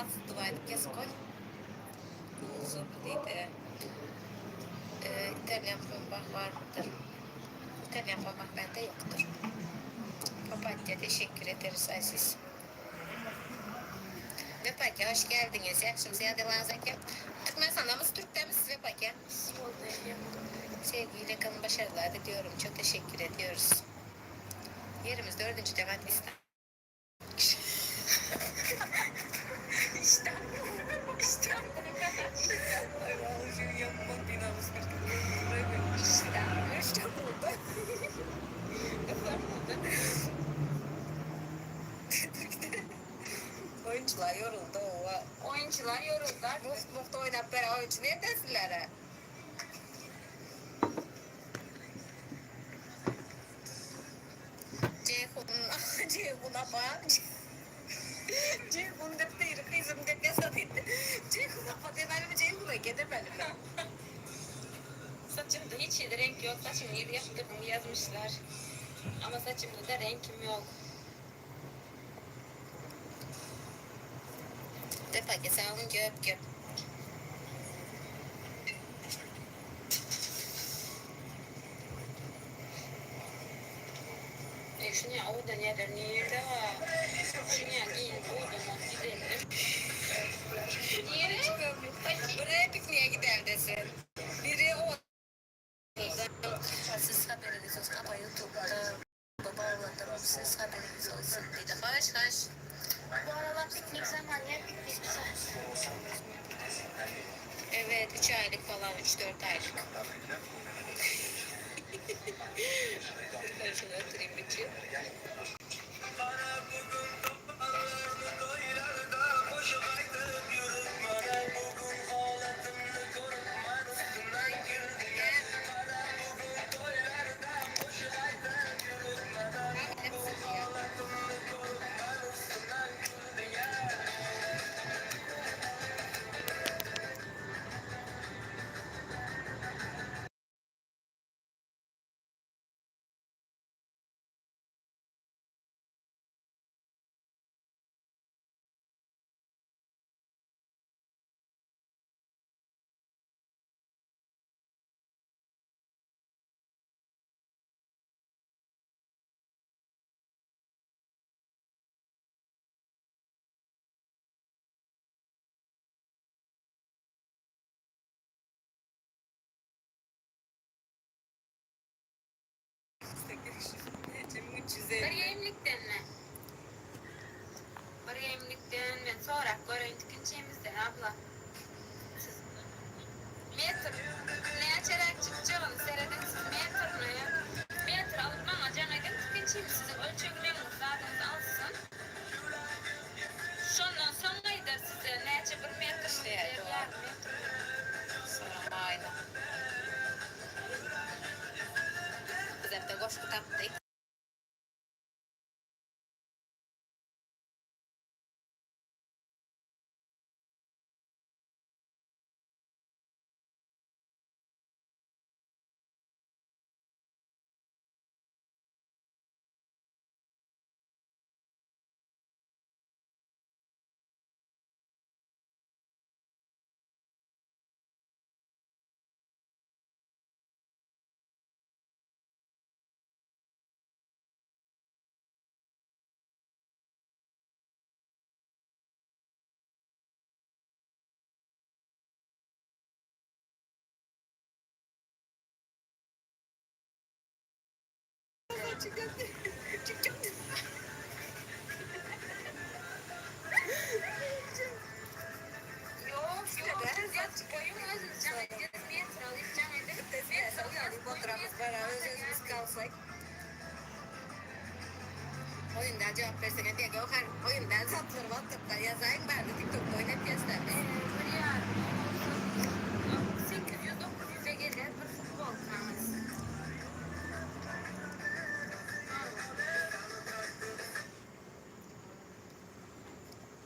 Amatsyz duga edip kesip goý. Zub diýdi. Italýan pomba barmydyr? Italýan pomba bende ýokdur. Papatýa teşekkür ederiz Aziz. Wepatýa hoş geldiňiz. Ýagşymyz ýagdaýlaryňyz eke. Türkmenistandamyz Türkdemiz siz Wepatýa? Sevgiyle kalın başarılar diliyorum. Çok teşekkür ediyoruz. Ýerimiz dördünji Levent İstanbul. Oýunçylar ýoruldy owa. Oýunçylar ýoruldy artık. Mugt mugt oýnap beren oýunçy neredesinler-ä? Jeýhun Jeýhun apa Jeýhun dep biri gyzym dep ýazan indi. Jeýhun apa demälimi Jeýhun eke demelimi? Saçymda hiç hili reňk ýok saçymy nirde ýapdyrdyň ýazmyşlar. Ama saçymda-da reňkim ýok. Depage sag boluň köp köp. Eý şuny owadan ýerler nirde bar? Şuny giýinip owadan bolup gidelim. Nire? Biri pikniğe gider desin. Biri o Siz haberiniz olsun ama YouTube'da baba oğlanlarım siz haberiniz olsun dedi. Hoş hoş. Bu aralar piknik zamanı ya piknik güzel. Evet 3 aylık falan 3-4 aylık. Ben şunu oturayım bütün. Bir geýimlikden mi? Bir geýimlikden men sorap göreýin tikinçimizden abla. Siz metr näçeräk çykjagyny serediň siz metrine metr alyp maňa jaň ediň tikinçim siziň ölçegleňizi zadyňyzy alsyn. Şondan soň aýdar size näçe bir metr Işleýär ýarym dogan. metr. Soram aýna. Bizemde goşgy tapdyk. Ýok, ýok, siz ýazyp goýuň özümiz jaň edýäs metr alyp jaň edip metr ýazyp goýuň metr. Oýundan jogap berseňe diýe Göwher oýundan zatlar whatsappdan ýazaýyň bärde tiktokda oýnatýasda biz. Bir ýarym bolsa 800 900-e geler bir futbolkaňyz.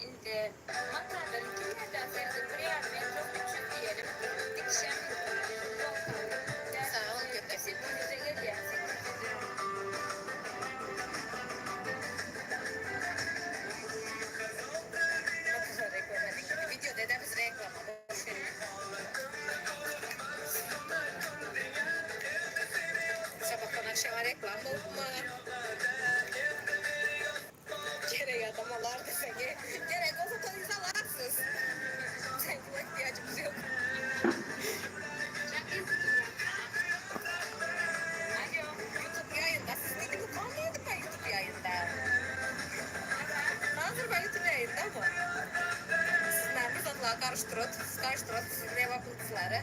Indi matadan kim nerden serdi bir ýarym metr 300 diýelim dikişem futbolkany Sag boluň köp köp. 800-e gelýär 800-e. Saňa reklam bolupmy? Gerek adam alar diýseň, gerek bolsa toýuňyzy alarsyz. Biziň pula ihtiýajymyz ýok. Alo. Youtube ýaýynda siz diýdim utanmadym Youtube ýaýynda. Hazir ben Youtube ýaýyndamy? Siz näme bir zatlar garyşdyryp, garyşdyryp Lebap ýyldyzlary.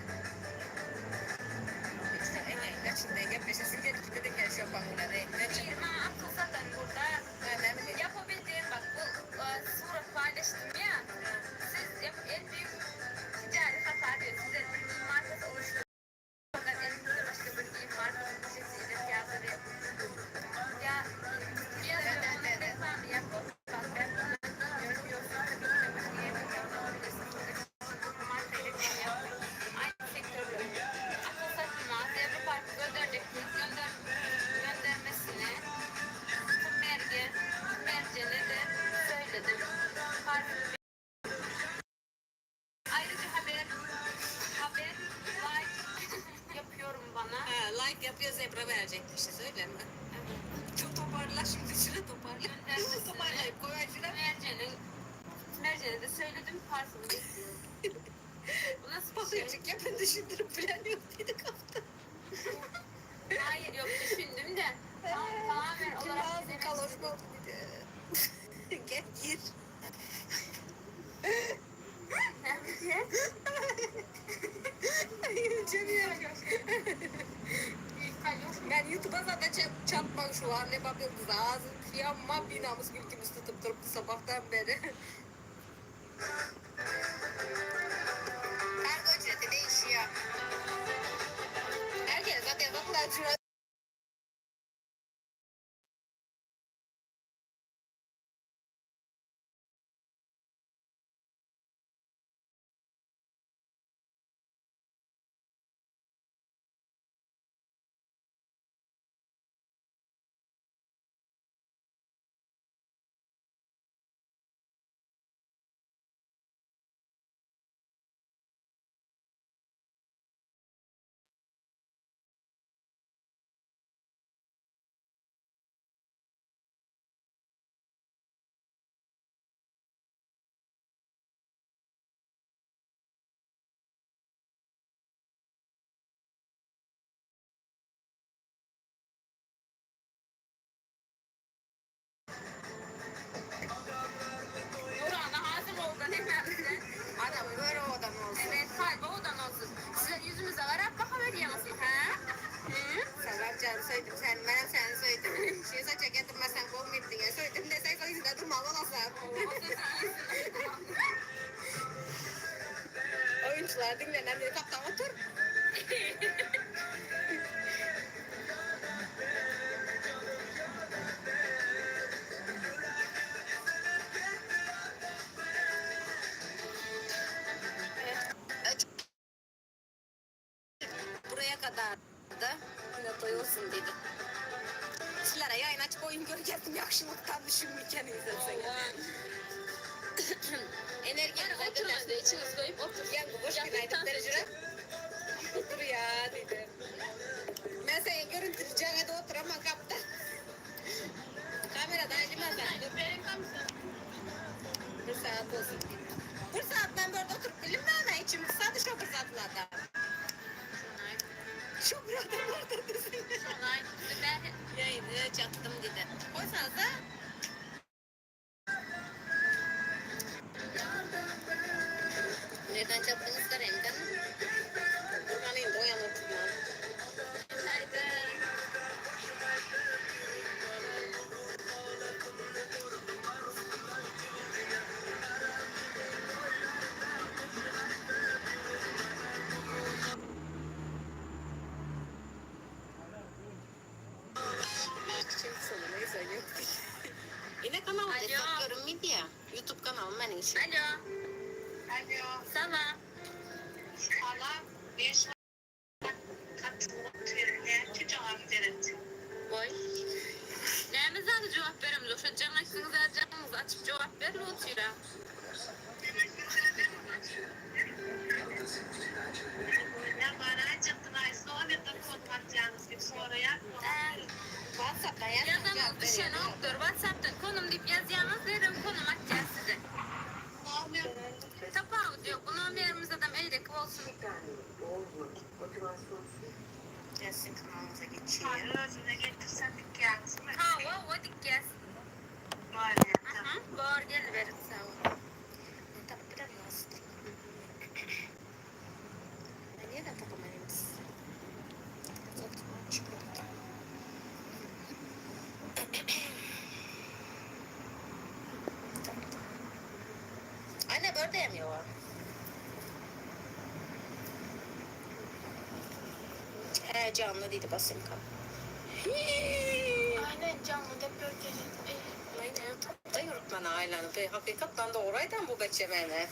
Firma akyl satan burada. Yapabildiğin bak bu surat paylaştım ya. Siz yap en büyük ticari hata diyor. Size bir giyim markası oluşturmadan elinizde başka bir giyim markası projesiyle piyasada ya yazıyor onun reklamı yapıp bak ben bunları giymiyorum yoksa tabii ki de başka yerde reklam alabilirsiniz. Bu markayla reklam yapmayın. Aynı sektörde. Akıl satma, devre parkı gönderecektiniz. Gönder, göndermesini Merge, Merce'ne de söyledim. Parfüm. Ayrıca haber, haber, like yapıyorum bana. Ha, like yapıyor zebra verecekmişiz öyle mi? Evet. Çok toparla şimdi şunu toparla. Göndermesini Toparlayıp koy şuna. Merce'nin, Merce'ne de söyledim parfümü istiyorum. Bu nasıl bir şey? Bakıcık yapın düşündürüp plan yok dedik hafta. Hayır yok düşündüm de tam, tamamen olarak Ağzı demek kaloş istedim. oldu dedi. Gel gir. Ay, Cemil. Ben YouTube'a zaten çatmam şu an ne bakıyorsunuz ağzım yanma binamız gülkümüz tutup durup sabahtan beri. Kargo ücreti değişiyor. Herkes zaten baklar şuna. Nurhan'a hazır oldu ne mevzu? Adam böyle o adam olsun. Evet kalbi odan olsun. Size yüzümüze varap bakıveriyorsunuz ha? Hı? Salam canım söyledim sen ben sen söyledim. Şey saça getirmezsen kovmayıp diye söyledim desen sen yüzünde durmalı olasın. O sesi iyisin. Oyuncular dinlenen biri kaptan otur. Buraya kadardı. Yine doyulsun dedi. Sizlere yayın açıp oyun göreceğim yakışılıktan düşünmeyken izlesene. Enerji Yani oturun da içiniz koyup otur. Yani bu boş Yakın günaydın derecede. Otur ya dedi. Ben seni görüntüleyeceğim hadi otur ama kapta. Kamerada elime sen. Benim kamışım. Bir saat olsun. Bir saat ben böyle oturup bilim mi ana içim kısadı şu fırsatlarda. Şu bir adam orada desin. Sonay. Ben Yayını çattım dedi. Koysanız da Nereden çattınız da renkten? Kurbanayım da o yana oturma. Günaydın. Şimdi sana neyse yok. Yine kanal Alo. destek görünmedi ya. YouTube kanalım benim için. Alo. Alo. Salam. Salam. Ben şu cevap verin. Boy. Neyimiz adı cevap verim. Loşa can açsınız, canınız açıp cevap verin oturuyor. Ne bana çıktı ay sor. Nomerden konum atýaňyz diýip soraýar. Whatsappdan ýazsaň Ýazanyňyz jogap berýär. düşenokdyr. Whatsappdan konum diýip ýazýaňyz derrew konum atýar size. Nomer. Tapawudy ýok. Bu nomerimizdedem eýleki bolsun. Ben sizin kanalyňyza geçeyim. Hany özüne getirsen dikýäňizmi? Hawa, hawa dikýäs. Bolýa Aha, bor geliberiň sag boluň. Men tapyp bilemok aslynda. Ben nireden tapaman indi sizi? Tapdym. Anne bördäm ýok. Hä janly diýdi Basymka. Hiiii. Aynen canly dep börteli. Da ýurtmana aýlanyp, hakykatdan dogry aýdan bu beçe meni.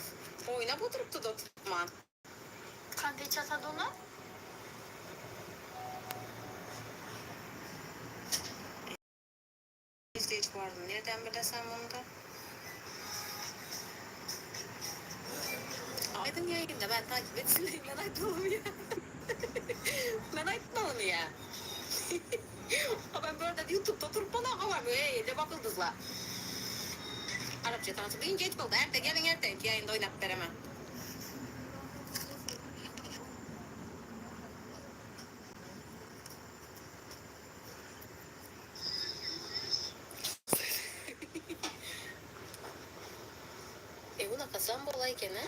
Oýnap oturypdy-da tutman. Kandy çatady ona. Izleýji bardyny nirden bilesen munda? Aýdyň ýaýynda meni takip etsinler men aýtmalymy ýa? Men aýtmalymy ýa? A ben bu arada YouTube'da oturyp bana habar eý Lebap ýyldyzlar. Arapça tansyp iň geç boldy erte geliň erteki ýaýynda oýnap beremen. E unakasam bolay gene.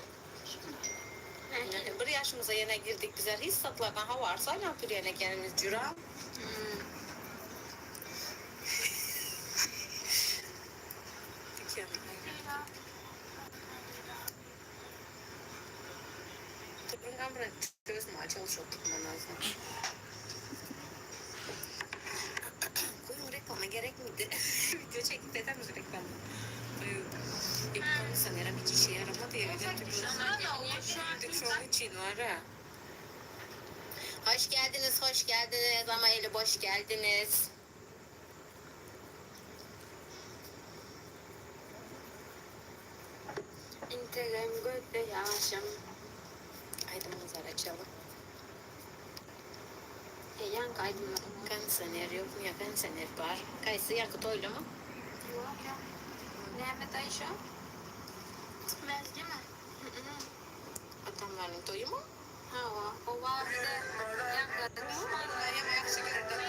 Bir ýaşymyza ýene girdik bizler hiç zatlardan habarsyz aýlanyp ýörýän ekenimiz jura. Koyun reklama gerek miydi? Video çekip edemiz reklamı. Reklama sanırım hiç işe yaramadı ya. Şu an için var ha. Hoş geldiniz, hoş geldiniz ama eli boş geldiniz. Integem gözde ýaşym. Aýdymyňyzlary açalım. E ýaňky aýdymlaryň. Kondisioner ýokmy ýa kondisioner bar. Kaýsy ýaňky toýlymy? Ýok ýok. Näme daýy şo? Mezgimi? Atamlaryň toýumy? Hawa, o wagtda ýaňky duşmanlar Ýagşy gördüm.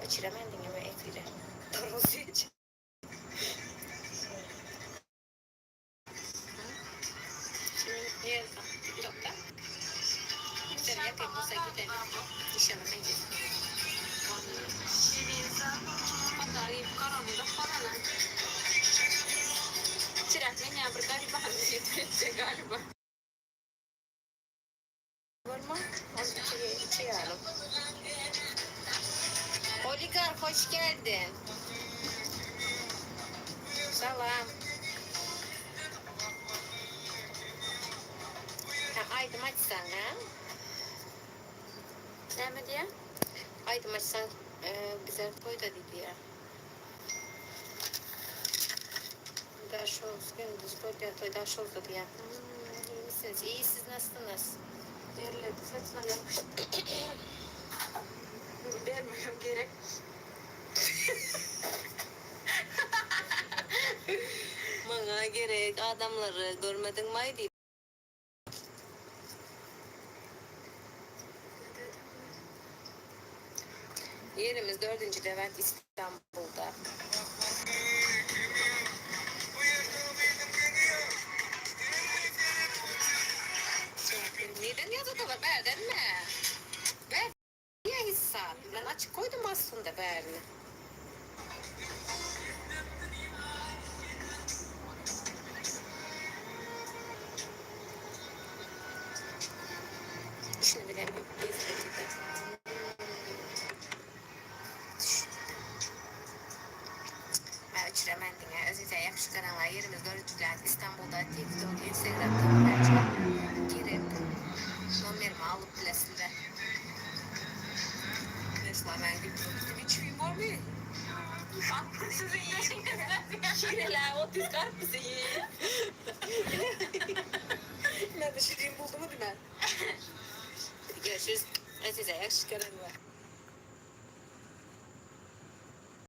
Öçüremendiň ama efiri. Tormuz hiç. Şimdi niye TikTok'ta? Sen yapayım olsa gidelim. İnşallah ben gidelim. Hatta garanyda falana. Çırak men ýa bir gariban diýip galiba. Var mı? Az içi, içi yarım. Oligark hoş geldin. Salam. Ha, aýdym açsaň ha? Näme diýýär? Aýdym açsaň e, bize toýda diýdi ya. Daşoğuz gündüz toyda toy Daşoğuz'da diye. Hmm, iyi misiniz? İyi siz nasılsınız? Derledi saçyna ýapyşdy. Bermegem gerek. Maňa gerek adamlary görmediň maý diýip. Yerimiz 4. Levent İstanbul'da. Neden yazıda var? Berden mi? Ber ya hissat. Ben açık koydum. Bärine. Işini bilemok gezdirdi. Mä öçüremen diňe özüňize ýagşy garaňlar ýerimiz görüjüler Istanbulda TikTok Instagram tapyberjek girip nomerimi alyp bilesiňiz. Mesela men gülüp içim bormy? Şireler 30 karpuz yiyin. Ben de şirin buldum değil mi? Görüşürüz. Size yakışıklı.